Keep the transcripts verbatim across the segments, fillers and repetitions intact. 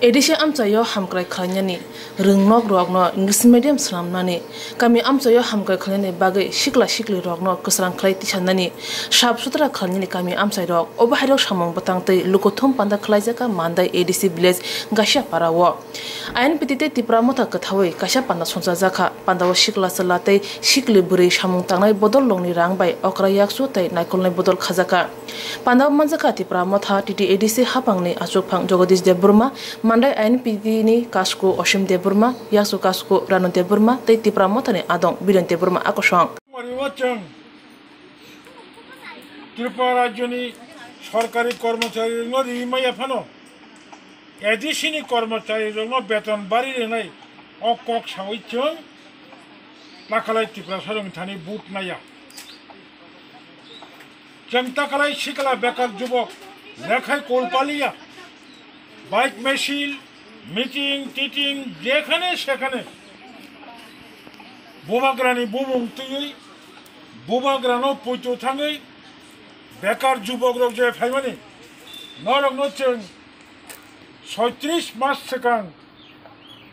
A D C amchaio hamkrai khlainani, rwngnok rokno English medium swnamnani, kami amchaio hamkrai khlainani bagwi sikla sikli rokno kwsrang khlai tisanani, sap sutra khlainani kami amchai rok, obo hairok samung bwtang tei lukuthum panda khlaijak kha Mandai A D C village Gasia para o. I N P T tei Tipra Motha kwthaui kaisa panda songchajakha. Pandao sikla chwla tei sikli bwrwi samung tangnai bodol longni rang bai okra yaksu tei naikolnai bodol khajakha. Pandao manjakha Tipra Motha T T A D C hapangni achukphang Jagadish Debbarma, Mandai I N P T ni kasku Osim Debbarma, yaksu kasku Ranu Debbarma tei Tipra Mothani adong Biren Debbarma akosong. Mari o chwng Tripura rajyoni sorkari kormocharirokno riwi maya phano A D C ni kormocharirokno beton bari rwnai o kok sawi chwng takalai Tiprasarokni thani vote naiya. Chwng takalai sikla bekar jubok lekhai kol paliya. Bike misil, meeting, titing, jekhane sekhane bubagrani bumung twiwi, bubagrano puitu thangwi bekar jubokrok je phaimani, norokno chwng soitris mas swkang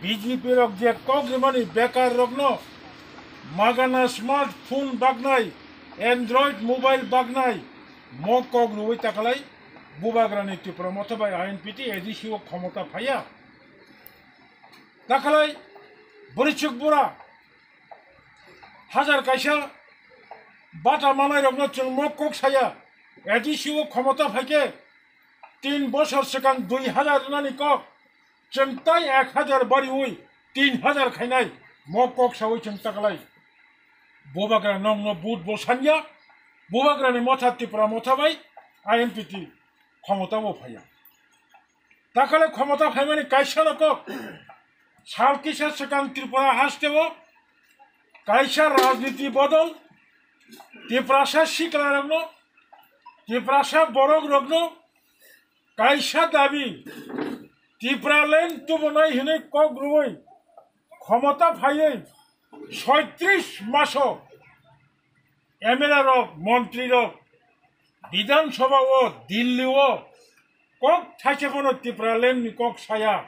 B J P rok je kok rimani bekar rokno magana smartphone baknai, Android mobile baknai, mo kok rwui takalai bubagrani Tipra Motha bai I N P T A D C o khomota phaiya. Takalai bwrwichwk bura hajar kaisa bata manai rokno chwng mo kok saya, A D C o khomota phaikhe tin bosor swkang dui hajar rwnani kok, chwng tai ek hajar bariui tin hajar khainai, mo kok saui chwng takalai. Bubagra nokno vote bo sanya, bubagrani motha Tipra Motha bai I N P T khomota bo phaiya. Takalai khomota phaimani kaisa no kok, sal kisa swkang Tripura hasteo kaisa rajniti bodol, Tiprasa siklarokno, Tiprasa borokrokno kaisa dabi, Tipraland tubunai hinwi kok rwui khomota phaiwi soitris maso M L A rok, montri rok, Bidhan Sabha o, Delhi o kok thaisa phano Tipraland ni kok saya.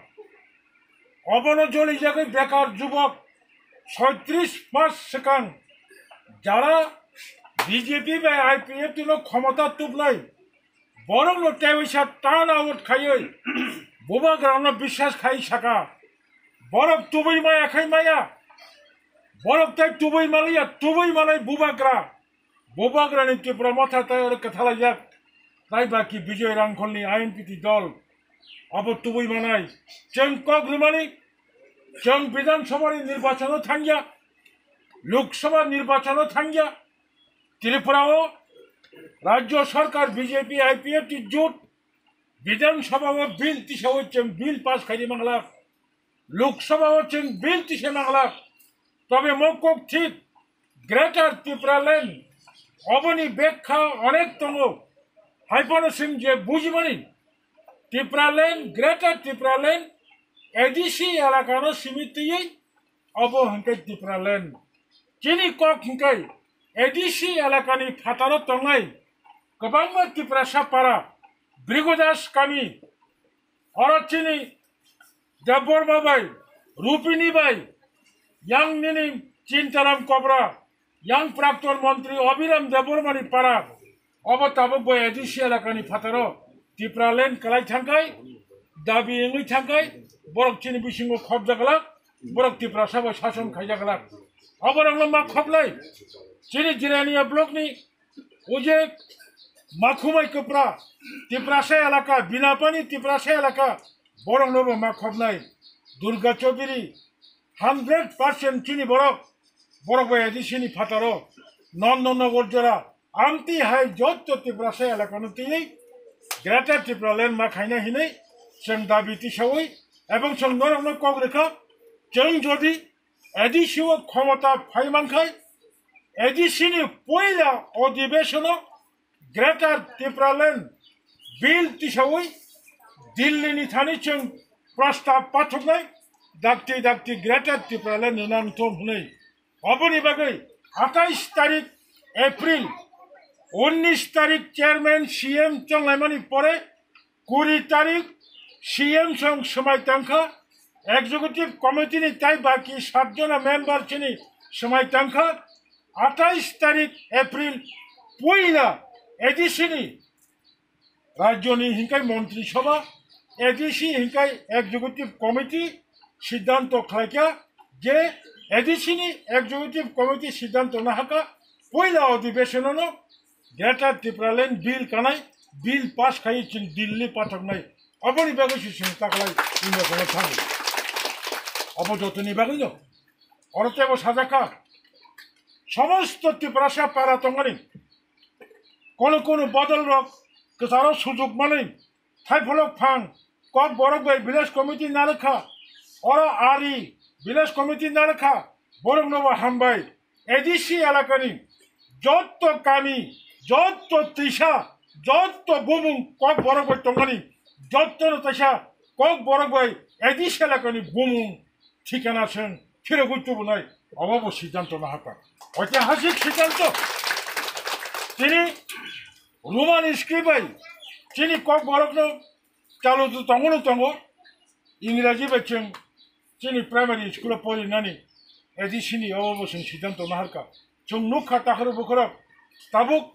Obono jolijagwi bekar jubok soitris mas swkang jara B J P bai I P F T no khomota tubnai, borokno teiwisa turn out khaiwi bubagrano biswas khai saka. Borok tubui maya khai maya, borok tei tubui maliya, tubui manai bubagra. Bubagrani Tipra Motha tai oro kwthalaijak, tai baki Bijoy Rangkholni I N P T dol. Abo tubui manai, chwng kok rwmani, chwng Bidhan Sabhani nirbachano thangya, Lok Sabha nirbachano thangya, Tripura o Rajya Sarkar B J P I P F T jut Bidhan Sabha o bill tisawi chwng bill pass khaidi manglak, Lok Sabha o chwng bill tisa manglak. Tobe mo kok thik Greater Tipraland oboni bekha onek tongo. Haiphano chwng je bujimani Tipraland, Greater Tipraland A D C elakano simi twiwi obo hwnkhe Tipraland. Chini kok hwnkhe A D C elakani phataro tongnai kwbangma Tiprasa para, Brigodas kami, oro chini Debbarma bai, Rupini bai, yang nini Chintaram Kobra, yang Prakton Montri Abhiram Debbarmani para, obo tabuk bai A D C elakani phataro Tipraland kwlai thangkai, dabi wngwi thangkai, borok chini bisingo khobjaglak, borok Tiprasa bai sason khaijaglak. Oborokno ma khoblai, chini Jirania blockni ujek Makhumai Kwpra, Tiprasa elaka, Binapani Tiprasa elaka, borokno bo ma khobnai. Durga Chaudhary, hundred percent chini borok, borok bai A D C ni phataro, Nondonogor jora, amtwi hai jotto Tiprasa elakano twiwi Greater Tipraland ma khaina hinwi chwng dabi tisawi, ebong chwng norokno kok rwkha, chwng jodi A D C o khomota phai mankhai, A D C ni poila odhibeshono Greater Tipraland Bill tisawi Delhi ni thani chwng prostab pathuknai, dakti dakti Greater Tipraland ni nangthom hwnwi. Oboni bagwi atais tarik April, unnis tarik chairman C M chonglaimani pore, kuri tarik C M song swmai tangkha, executive committee ni tai baki sat jona member chini swmai tangkha, atais tarik April puila A D C ni rajyoni hinkai montri sabha, A D C hinkai executive committee siddhanto khlaikha je A D C ni executive committee siddhanto nahaka puila odhibeshonano Greater Tipraland bill kanai, bill pass khai chwng Delhi pathaknai. Aboni bagwi se chwng taklai India kono thango. Abo jotoni bagwino. Oro tebo sajakha. Somosto Tiprasa para tongmani. Kono kono bodol rok kwcharo sujuk manwi. Thaiphulok phang, Kokborok bai village committee narwkha, oro ari village committee narwkha, borokno bo hambai. A D C elakani jotto kami, jotto twisa, jotto bumung Kokborok bai tongmani, jottono twisa Kokborok bai A D C elakani bumung thikana seng phirogwi tubunai, obo bo siddhanto nahaka. Oitihasik siddhanto. Chini Roman script bai chini Kokborokno chalu tu tongo no tongo, Ingraji bai chwng chini primary school o porinani A D C ni obo bo chwng siddhanto naharka. Chwng nukha takhro bukhorok tabuk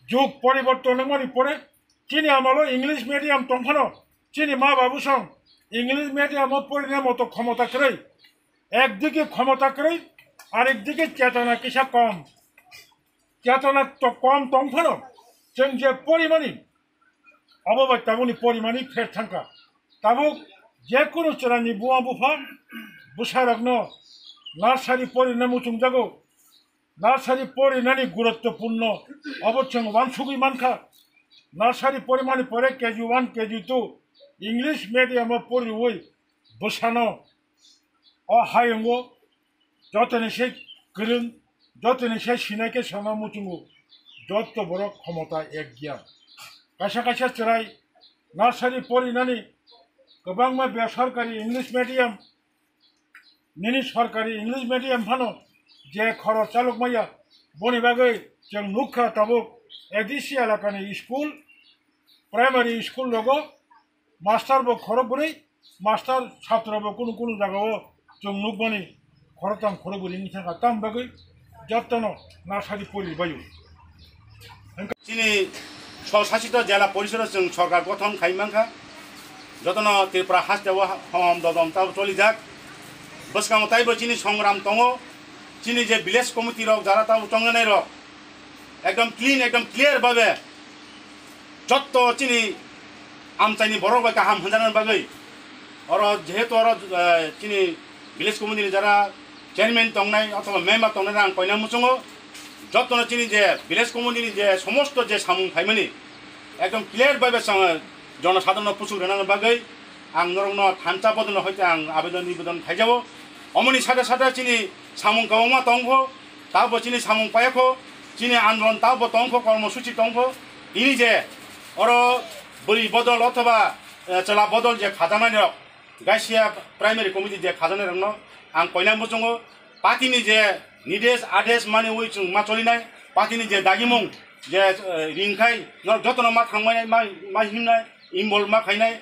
jug poriborton wngmani pore chini amalo English medium tongphano chini ma babu song English medium o porina moto khomota kwrwi, ekdike khomota kwrwi, arekdike chetona kisa kom. Chetona to kom tong phano, chwng je porimani, abo bai tabukni porimani pher thangkha. Tabuk je kunu chwraini buma bupha bwsarokno nursery porina muchungjago. Nursery porinani guruttopurno abo chwng uansugwi mankha. Nursery porimani pore K G one, K G two, English medium o poriwi bwsano o hayungo jotoni se kwrwng, jotoni se sinai khe sana muchungo, jotto borok khomota ek gyan. Kaisa kaisa chwrai nursery porinani kwbangma besorkari English medium, nini sorkari English medium phano je khorok chalok maya, boni bagwi chwng nukha tabuk A D C elakani school, primary school rogo master bo khorok bwrwi, master chhatro bo kunu kunu jagao chwng nukmani khoroktham khorok bwrwi wngwi thangkha, tam bagwi jottono nursery pori baio. Chini sw-sasito jela porishodo chwng sorkar gothon khai mankha, jotono Tripura hasteo hom dodom tabo cholijak. Bwskango taibo chini songram tongo, chini je village committee rok jara tabo chongjanai rok ekdom clean, ekdom clear babe jotto chini amchaini borok bai kaham hwnjaknani bagwi. Oro jehetu oro, eh, chini village committee ni jara chairman tongnai othoba member tongnai ang koina muchungo, jottono chini je village committee ni je somosto je samung phaimani ekdom clear bai bai chwng jonosadharano puchuk rwnani bagwi ang norokno thansa bodolno hoite ang abedon nibedon khaijao. Omoni sade sade chini samung kwbangma tongkho, tabo chini samung paikho, chini andolon tabo tongkho, kormosuchi tongkho. Ini je oro bwrwi bodol othoba, eh, chwla bodol je khajaknai rok, Gaisia primary committee je khajaknai rokno ang koina muchungo, party ni je nides ades mani ui chwng ma cholinai, party ni je dagimung je, eh, ringkhai norok jotono ma thangmai ma, ma himnai, involve ma khainai.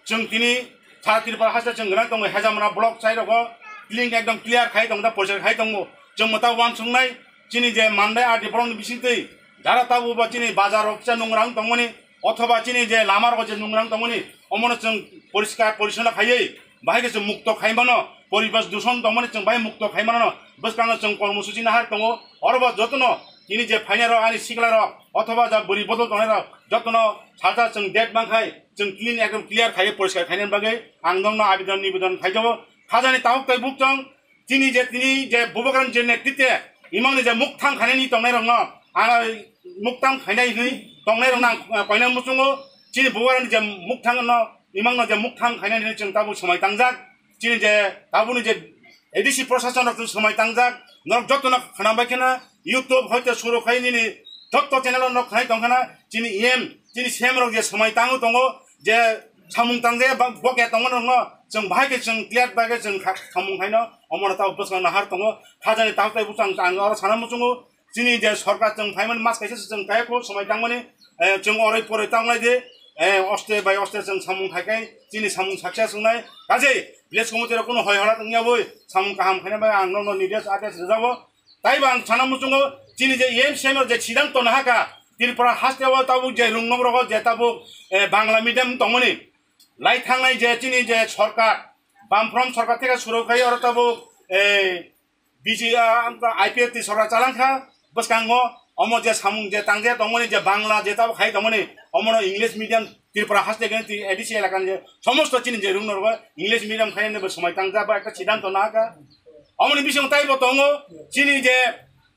Chwng tini sara Tripura haste chwng gwnang tongo, hejamra block chai rogo link ekdom clear khai tongo, da porchar khai tongo. Chwng mwta uansuknai chini je mandai R D block ni bisingtwi jara tabo ba chini bazar rok kisa nungrang tongmani, othoba chini je lama rogo je nungrang tongmani, omono chwng poriskar porisona khaiwi bahai khe chwng mukto khai mano, poribesh dushon tongmani chwng bahai mukto khai mano. Bwskango chwng kormosuchi nahar tongo, orobo jotono tini je phainai rok ani sikla rok othoba ja bwrwi bodol tongnai rok jotono salsa chwng date mankhai chwng clean ekdom clear khaiwi poriskar khainani bagwi ang nokno abidon nibidon khaijao. Khajani tabuk tei bukchong chini je tini je bubagrani je netrite imangni je mukthang khainani tongnai rokno ang mukthang khainai hwnwi tongnai rokno ang koina muchungo. Chini bubagrani je mukthang no imangno je mukthang khainani hwnwi chwng tabuk swmai tangjak. Chini je tabukni je A D C prosason rok chwng swmai tangjak, norok jotono khwnam bai kheno YouTube hoite suru khai nini jotto channel o nok khnai tong khana chini E M, chini C M rok je swmai tango tongo, je samung tang je ba-, bo khe tongma nokno chwng bahai khe chwng clear bai khe chwng kha-, samung khaino omono tabo bwskango nahar tongo. Khajani tabo tai bwsang ang oro sana muchungo. Chini je sorkar chwng phaimani mas kaisa se chwng kaya kho swmai tangmani, eh, chwng oroi poroi tanglai de, eh, oste bai oste chwng samung khai khai chini samung success wngnai. Kaje village committee rok kuno hoi hora wngya boi samung kaham khaina bai ang nokno nides ades rwjabo. Taibo ang sana muchungo chini je E M C M je sidang tona haka Tripura haste o tabuk je rung nok rogo je tabuk, eh, Bangla medium tongmani lai thangnai je chini je sorkar, Bamfront sorkar theke suru khai oro tabuk, eh, B J P, ah, I P F T sorkar chalangkha, bwskango omo je samung je tangje tongmani je Bangla je tabuk khai tongmani omono English medium Tripura haste gani ti A D C elakani je somosto chini je rung norgo English medium khai ne bo somai tangja ba ekta siddhanto nahaka. Omoni bising taibo tongo chini je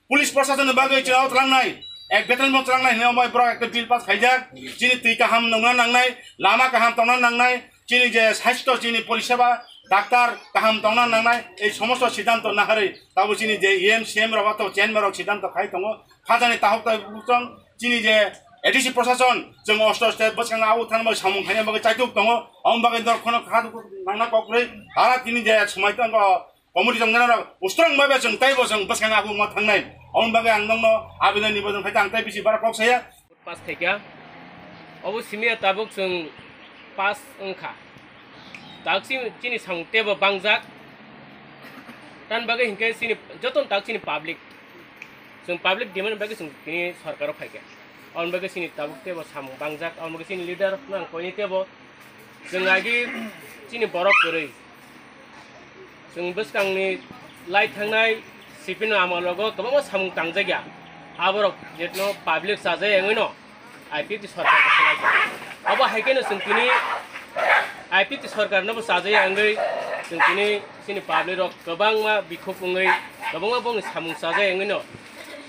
police proshasonni bagwi chwng tlangnai, ek betel mo tlangnai hinwi omo borok ekta bill pass khaijak, chini twi kaham nungna nangnai, lama kaham tongna nangnai, chini je sasthyo chini poriseba, daktar kaham tongna nangnai, ei somosto siddhanto naharwi tabo chini je E M, C M rok to chairman rok siddhanto khai tongo, khajani tahuk tahuk buchong chini je A D C proshashan chwng osto state bwskango abo thangma samung khaina bagwi chaituk tongo, omo bagwi dor khono kha nangna kok kwrwi, tara tini je swmai tongo. Committee tongnairok ustrong bai bai chwng taibo chwng bwskango abo wngma thangnai. Aboni bagwi ang nokno abidon nibedan khai ang tai bisi bara kok saya. Pass khaikha. Obo simiya tabuk chwng pass wngkha. Tak chini, chini samung teibo bangjak. Tan bagwi hinkhe chini jotono tak chini public. Chwng public demand bagwi chwng tini sorkaro phaikha. Aboni bagwi chini tabuk teibo samung bangjak. Aboni bagwi chini leader phano ang koini teibo. Chwng agi chini borok kwrwi. Chwng bwskangni lai thangnai sipino amalogo kwbangma samung tangjakya. Aborok jetno public chajai wngwino I P F T sorkar bo swlai. Abo hai kheno chwng tini I P F T sorkarno bo chajai wngwi chwng tini chini public rok kwbangma bikhuk wngwi kwbangma bongni samung chajai wngwino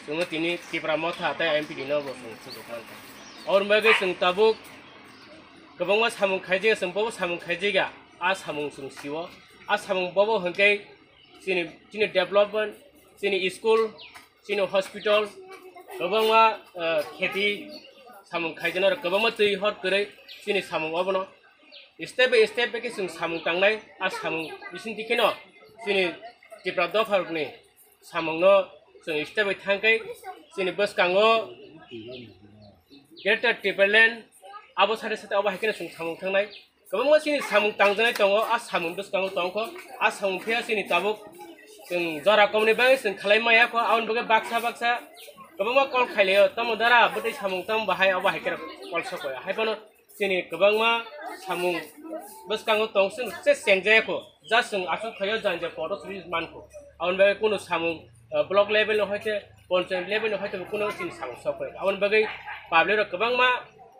chwngno tini Tipra Motha tei M P D no bo chwng sujuk mankha. Aboni bagwi chwng tabuk kwbangma samung khaijak, chwng bobo samung khaijak ya, a samung chwng sio. A samung bobo hwnkhe chini, chini development, chini school, chini hospital, kwbangma, eh, kheti samung khaijana rok, kwbangma twi hor kwrwi chini samung obono step by step bai khe chwng samung tangnai. A samung bising tikheno chini Tipra dopha rokni samungno chwng step bai thangkhe chini bwskango Greater Tipraland abo sade sade abo hai kheno chwng samung thangnai. Kwbangma chini samung tangjaknai tongo, a samung bwskango tongkho, a samung phiya chini tabuk chwng jora komni bagwi chwng khalai maya kho, aboni bagwi baksa baksa kwbangma call khailaio, tamo dara bwtwi samung tamo bahai abo hai kheno call sokoi. Hai phano chini kwbangma samung bwskango tong chwng se chengjaya kho, just chwng aswk khaio janja photo suri mankho. Aboni bagwi kunu samung, ah, block level no hoite, panchayat level no hoite bo kunu chini samung sokoi. Aboni bagwi public rok kwbangma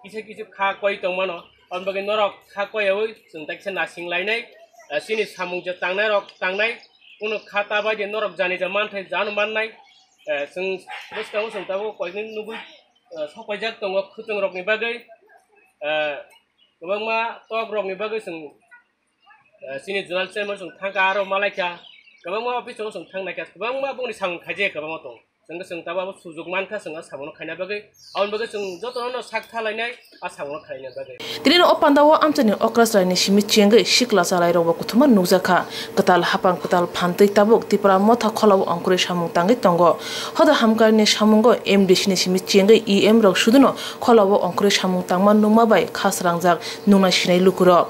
kisa kisa kha koi tongmano. Aboni bagwi norok kha koiyaui chwng tai kisa nasing lainai. Ah, chini samung je tangnai rok tangnai, kunu kha ta bai de norok jani ja manthai jano mannai. Ah, chwng bwskango chwng tabuk koiknwi nugui, ah, sok paijak tongo khwtwng rokni bagwi. Ah, kwbangma tok rokni bagwi chwng, ah, chini zonal chairman chwng thangkha, aro malaikha, kwbangma office o chwng thangnaikha, kwbangma bongni samung khaijak kwbangma tongo. Chwng khe chwng tabuk abo sujuk mankha, chwng a samungo khaina bagwi. Aboni bagwi chwng jotono sak thalainai a samungo khaina bagwi. Tini o pandao amchaini okra chwraini simi chengwi sikla chalairokbo kuthuma nukjakha. Kwtal hapang kwtal phantwi tabuk Tipra Motha kholao ongkhorwi samung tangwi tongo. Hoda hamkarni samungo M D C ni simi chengwi E M rok suduno kholao ongkhorwi samung tangma nukma bai kha srangjak nuknai sinai lukurok.